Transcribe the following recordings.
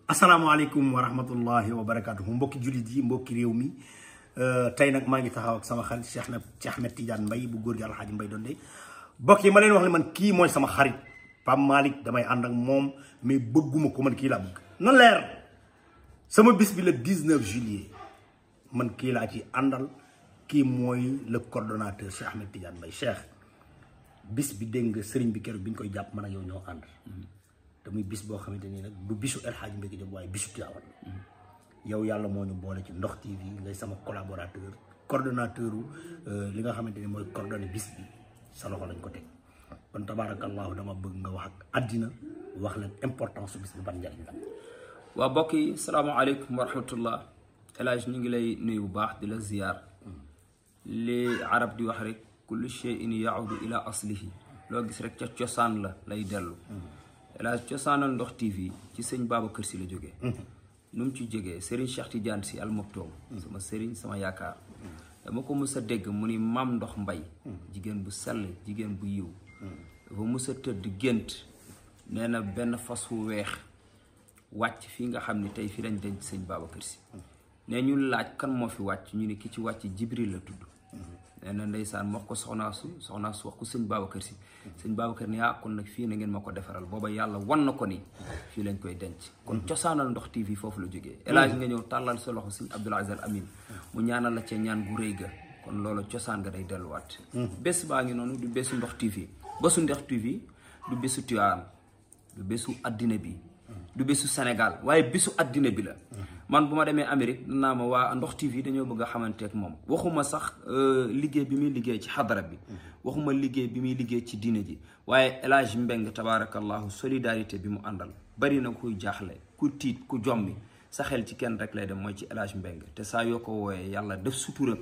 asalaamaaleykum wa rahmatullahi wa barakatuhu mbokki jullit yi mbokki réew mi tey nag maa ngi taxaw ak sama xarit Cheikh Ahmed Tidiane Mbaye bu góor gi Alxaaji Mbaye Donde mbokk yi ma leen wax ne man kii mooy sama xarit Pape Malick damay ànd ak moom mais bëgguma ko man kii laa bëgg na leer sama bis bi le 19 juillet man kii laa ci àndal kii mooy le coordonnateur Cheikh Ahmed Tidiane Mbaye Cheikh bis bi dégg nga sëriñ bi keroog bi ñu koy jàpp man ak yow ñoo ànd te muy bis boo xamante ni nag du bisu El Hadj Mbaye Diop waaye bisu Tivaouane yow yàlla moo ñu boole ci Ndox TV ngay sama collaborateur coordonnateur li nga xamante ni mooy coordonné bis bi sa loxo lañ ko teg kon tabaarakallaahu dama bëgg nga wax ak àddina wax leen importance su bis bi ban njariñ la. waa mbokk yi salaamaaleykum wa rahmatullah El Hadj ñu ngi lay nuyu bu baax di la ziyaar li arab di wax rek kullu shay'in yaudu ila aslihi loo gis rek ca cosaan la lay dellu. El Hadj cosaanal Ndox TV ci sëñ Babacar Sy la jógee. nu mu ci jógee Serigne Cheikh Tidiane Sy Al Maktoum sama Serigne sama yaakaar. dama ko mës a dégg mu ni maam Ndox Mbay jigéen bu sell jigéen bu yiw dafa mës a tëdd gént nee na benn fas wu weex wàcc fii nga xam ni tey fi lañ denc sëñ Babacar Sy ne ñu laaj kan moo fi wàcc ñu ni ki ci wàcc Jibril la tudd. nee na ndeysaan wax ko soxnaasu wax ko sëñ Babacar Sy sëñ Babacar ni kon nag fii na ngeen ma ko defaral booba yàlla wan na ko ni fii lañ koy denc kon cosaanal Ndox TV foofu la jógee El Hadj nga ñëw tàllal sa loxo sëñ Abdoul Aziz Al Amin mu ñaanal la ca ñaan gu rëy ga kon loolu cosaan nga day delluwaat bés baa ngi noonu du bésu Ndox TV bésu Ndox TV du bésu Tivaouane du bésu addina bi du bésu Sénégal waaye bésu addina bi la man bu ma demee Amérique danaa ma waa Ndox TV dañoo bëgg a xamanteek moom waxuma sax liggéey bi muy liggéey ci xadara bi waxuma liggéey bi muy liggéey ci diine ji waaye El Hadj Mbeng tabaarakallahu solidarité bi mu àndal bari na kuy jaaxle ku tiit ku jommi sa xel ci kenn rek lay dem mooy ci El Hadj Mbeng te saa yoo ko wooyee yàlla def sutura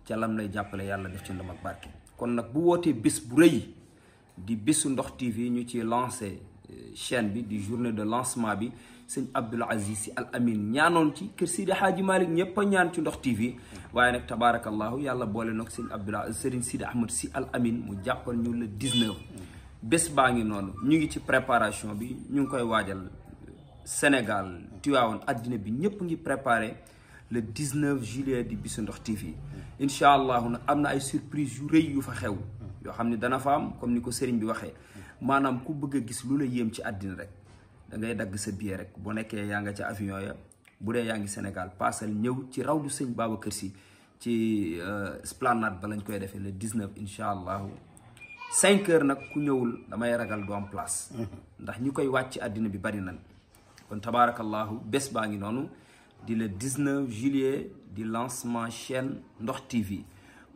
ca lam lay jàppale yàlla def ci ndam ak barke kon nag bu wootee bés bu rëy di bésu Ndox TV ñu ci lancé chaîne bi di journée de lancement bi sëñ Abdoul Aziz Sy Al Amin ñaanoon ci kër Sidi Hadji Malick ñëpp a ñaan ci Ndox TV waaye nag tabaarakallahu yàlla boole nag sëñ Abdoul Aziz Serigne Sidi Ahmed Sy Al Amin mu jàppal ñu le 19 bés baa ngi noonu ñu ngi ci préparation bi ñu ngi koy waajal Sénégal Tivaouane addina bi ñëpp ngi préparé le 19 juillet di bisu Ndox TV incha allahu nag am na ay surprise yu rëy yu fa xew yoo xam ne dana fa am comme ni ko Serigne bi waxee maanaam ku bëgg a gis lu la yéem ci àddina rek da ngay dagg sa billet rek boo nekkee yaa nga ca avion ya bu dee yaa ngi Sénégal paasal ñëw ci rawdu sëñ Babacar Sy ci esplanade ba lañ koy defee le 19 incha allahu 5 heures nag ku ñëwul damay ragal du am place ndax ñi koy wàcc àddina bi bari nañ kon tabaarakallahu bés baa ngi noonu di le 19 juillet di lancement chaîne Ndox TV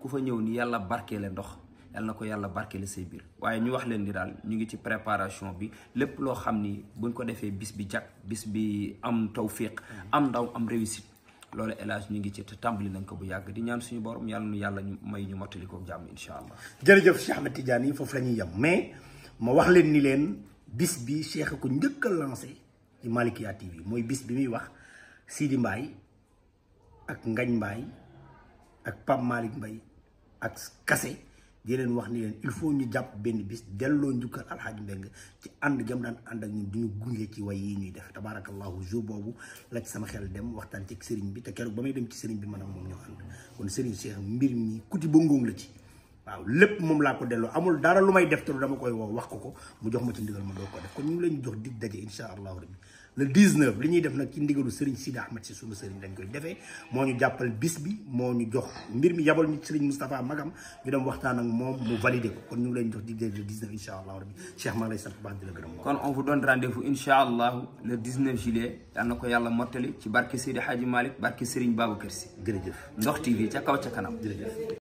ku fa ñëw ni yàlla barkeele ndox yàlla na ko yàlla barkeele say biir waaye ñu wax leen ni daal ñu ngi ci préparation bi lépp loo xam ni buñ ko defee bis bi jag bis bi am tawfiq am ndaw am réussite loolu El Hadj ñu ngi ci te tàmbali nañ ko bu yàgg di ñaan suñu borom yàlla nu yàlla ñu may ñu mottali ko jàmm incha allah. jërëjëf Cheikh Ahmed Tidiane yi foofu la ñuy yem mais ma wax leen ni leen bis bi Cheikh ko njëkk a lancé ci Malikia TV mooy bis bi muy wax Sidi Mbaye ak Ngañ Mbaye ak Pape Malick Mbaye ak Kase di leen wax ni leen il faut ñu jàpp benn bis delloo njukkal Alxaaji Mbeng ci ànd jam daan ànd ak ñun duñu gunge ci way yi ñuy def tabaarakallahu jour boobu la ci sama xel dem waxtaan ci sëriñ bi te keroog ba may dem ci sëriñ bi man ak moom ñoo ànd kon sëriñ Cheikh mbir mi kuti ba ngóom la ci waaw lépp moom laa ko delloo amul dara lu may def te dama koy woo wax ko mu jox ma ci ndigal ma doo ko def kon ñu ngi leen jox dig daje insha allahu rabbi le 19 li ñuy def nag ci ndigalu Serigne Sidi Ahmed Sy sunu Serigne dañ koy defee moo ñu jàppal bis bi moo ñu jox mbir mi yabal ñu Serigne Moustapha Magam ñu dem waxtaan ak moom mu validé ko kon ñu ngi leen jox dig daje le 19 insha allahu rabbi Cheikh maa ngi lay sant bu baax di la gërëm. kon on vous donne rendez-vous incha allah le 19 juillet yal na ko yàlla mottali ci barke Sidi Hadji Malick barke Serigne Babacar Sy. jërëjëf Ndox TV ca kaw ca kanam. jërëjëf.